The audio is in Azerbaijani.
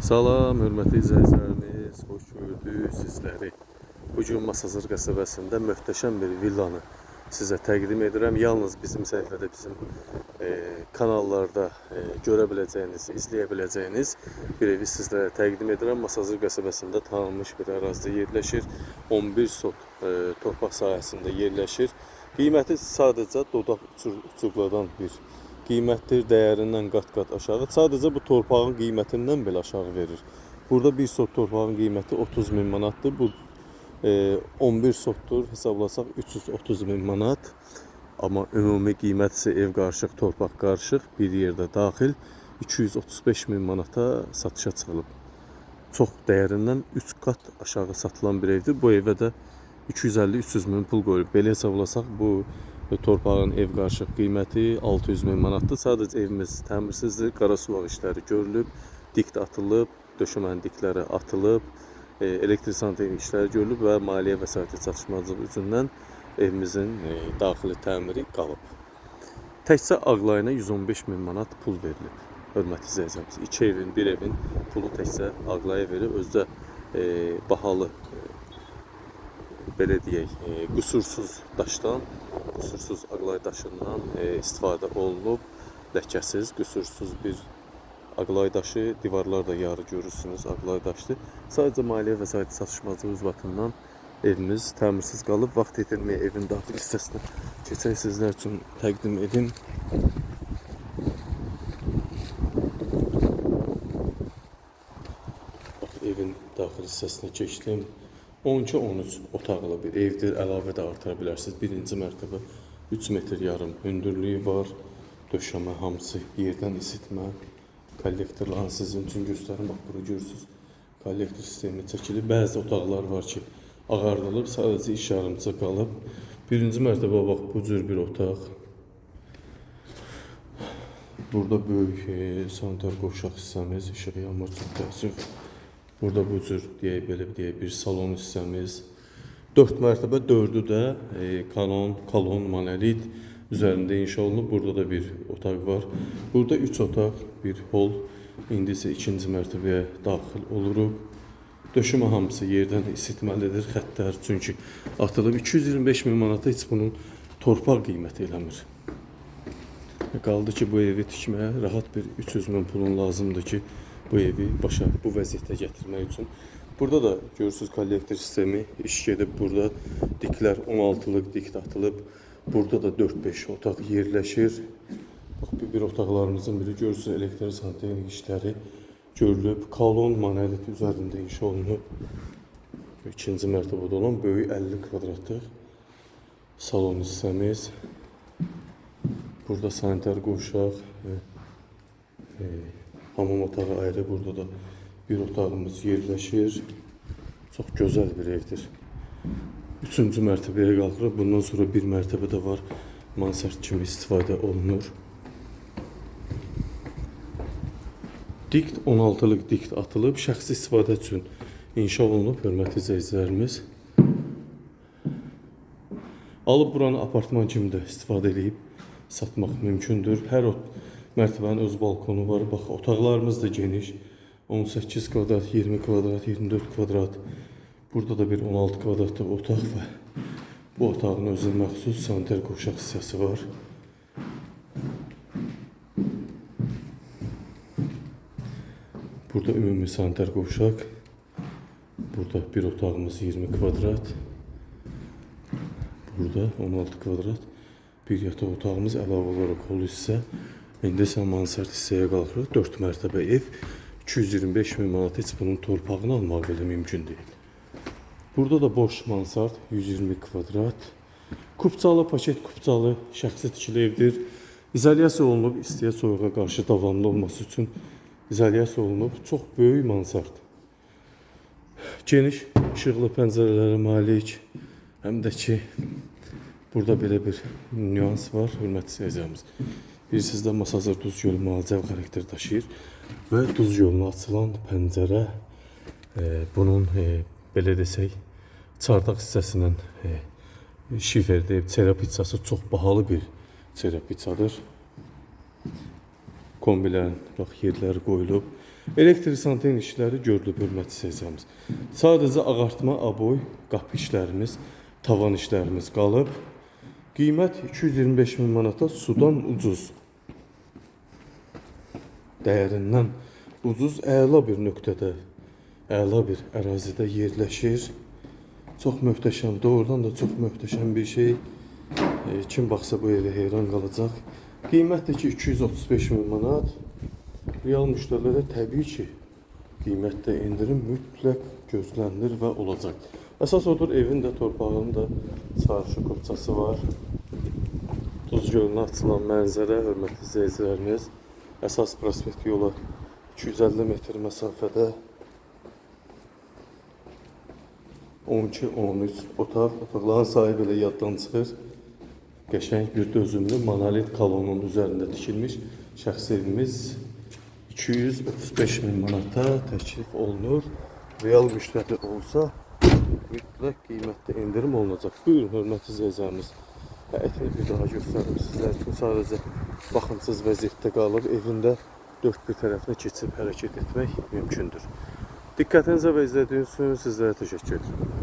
Salam, hörmətli izləyicilərimiz, xoş gördük sizləri. Bugün Masazır qəsəbəsində möhtəşəm bir villanı sizə təqdim edirəm. Yalnız bizim səhifədə, bizim kanallarda görə biləcəyiniz, izləyə biləcəyiniz bir evi sizlərə təqdim edirəm. Masazır qəsəbəsində tanınmış bir ərazidə yerləşir. 11 sot torpaq sahəsində yerləşir. Qiyməti sadəcə dodaq uçuqladan bir qiymətdir, dəyərindən qat-qat aşağı. Sadəcə bu torpağın qiymətindən belə aşağı verir. Burada bir sot torpağın qiyməti 30 min manatdır. Bu 11 sotdur, hesablasaq 330 min manat. Amma ümumi qiymət isə ev qarışıq, torpaq qarışıq bir yerdə daxil 235 min manata satışa çıxılıb. Çox dəyərindən 3 qat aşağı satılan bir evdir. Bu evə də 250-300 min pul qoyulub. Belə hesablasaq bu torpağın ev qarışıq qiyməti 600 min manatdır. Sadəcə evimiz təmirsizdir. Qara sulaq işləri görülüb, dikt atılıb, döşəmənin dikləri atılıb, elektrik santexnik işləri görülüb və maliyyə vəsaiti çatışmazlığı üzündən evimizin daxili təmiri qalıb. Təkcə ağlayına 115 min manat pul verilib. Hörmətli izləyicilərimiz, iki evin, bir evin pulu təkcə ağlaya verir. Özü də bahalı, belə deyək, qüsursuz daşdan, qüsursuz ağlay daşından istifadə olunub. Ləkəsiz, qüsursuz bir ağlay daşı, divarlar da yarı görürsünüz, ağlay daşdır. Sadəcə maliyyə vəsaiti çatışmazlığı ucbatından evimiz təmirsiz qalıb. Vaxt itirməyə evin daxili hissəsinə keçək, sizlər üçün təqdim edim. Bax, evin daxili hissəsinə keçdim. 12-13 otaqlı bir evdir. Əlavə də artıra bilərsiniz. Birinci mərtəbə 3 metr yarım hündürlüyü var. Döşəmə hamısı yerdən isitmə. Kollektorlarını sizin üçün göstərim. Bax, bura görürsünüz. Kollektor sistemi çəkilib. Bəzi otaqlar var ki, ağardılıb, sadəcə iş yarımçıq qalıb. Birinci mərtəbə bax, bu cür bir otaq. Burada böyük sanitar qovşaq hissəmiz, işıq yanmır, çox təəssüf. Burada bu cür deyək, belə deyək, bir salon hissəmiz. 4 mərtəbə, 4-ü də kolon, monolit üzərində inşa olunub. Burada da bir otaq var. Burada 3 otaq, bir hol. İndi isə ikinci mərtəbəyə daxil oluruq. Döşəmə hamısı yerdən isitməlidir, xəttlər çünki atılıb. 225 min manata heç bunun torpaq qiyməti eləmir. Qaldı ki, bu evi tikməyə rahat bir 300 min pulun lazımdır ki, bu evi başa, bu vəziyyətə gətirmək üçün. Burada da görürsünüz kollektor sistemi iş gedib. Burada diklər 16-lıq dikt atılıb. Burada da 4-5 otaq yerləşir. Bax, bir otaqlarımızın biri görürsünüz elektrik santexnik işləri görülüb. Kolon monolit üzərində inşa olunub. İkinci mərtəbədə olan böyük 50 kvadratlıq salon hissəmiz. Burada sanitar qovşaq, hamam otağı ayrı. Burada da bir otağımız yerləşir. Çox gözəl bir evdir. Üçüncü mərtəbəyə qalxırıq. Bundan sonra bir mərtəbə də var. Mansard kimi istifadə olunur. Dikt 16-lıq dikt atılıb. Şəxsi istifadə üçün inşa olunub, hörmətli izləyicilərimiz. Alıb buranı apartman kimi də istifadə edib satmaq mümkündür. Hər mərtəbənin öz balkonu var. Bax, otaqlarımız da geniş. 18 kvadrat, 20 kvadrat, 24 kvadrat. Burada da bir 16 kvadratlıq otaq və bu otağın özünə məxsus sanitar qovşaq hissəsi var. Burada ümumi sanitar qovşaq. Burada bir otağımız 20 kvadrat. Burada 16 kvadrat bir yataq otağımız, əlavə olaraq hol hissə. İndi isə mansard hissəyə qalxırıq. 4 mərtəbə ev. 225 min manat heç bunun torpağını almaq belə mümkün deyil. Burada da boş mansard 120 kvadrat. Kupçalı, paket kupçalı şəxsi tikili evdir. İzolyasiya olunub, istiyə soyuğa qarşı davamlı olması üçün izolyasiya olunub. Çox böyük mansard. Geniş işıqlı pəncərələrə malik. Həm də ki, burada belə bir nüans var, hörmətli izləyicilərimiz. Bilirsiniz də Masazır Duz Gölü müalicəvi xarakter daşıyır və Duz Gölünə açılan pəncərə bunun belə desək, çardaq hissəsinin şifer deyib çerapitsası çox bahalı bir çerapitsadır. Kombilərin bax yerləri qoyulub. Elektrik santexnik işləri görülüb, hörmətli izləyicilərimiz. Sadəcə ağartma, aboy, qapı işlərimiz, tavan işlərimiz qalıb. Qiymət 225 min manata, sudan ucuz. Dəyərindən ucuz, əla bir nöqtədə, əla bir ərazidə yerləşir. Çox möhtəşəm, doğrudan da çox möhtəşəm bir şey. Kim baxsa bu evə heyran qalacaq. Qiymət də ki 235 min manat. Real müştərilərə təbii ki, qiymətdə endirim mütləq gözlənilir və olacaq. Əsas odur, evin də torpağının da çıxarışı kopçası var. Duz gölünə açılan mənzərə, hörmətli izləyicilərimiz. Əsas prospekt yola 250 metr məsafədə 12-13 otaq, otaqların sayı belə yaddan çıxır. Qəşəng bir dözümlü monolit kolonun üzərində tikilmiş şəxsi evimiz 235 min manata təklif olunur. Real müştəri olsa mütləq qiymətdə endirim olunacaq. Buyurun, hörmətli izləyicilərimiz. Həyətini bir daha göstərim sizlər üçün. Sadəcə baxımsız vəziyyətdə qalıb, evində dörd bir tərəfinə keçib hərəkət etmək mümkündür. Diqqətinizə və izlədiyiniz üçün sizlərə təşəkkür edirəm.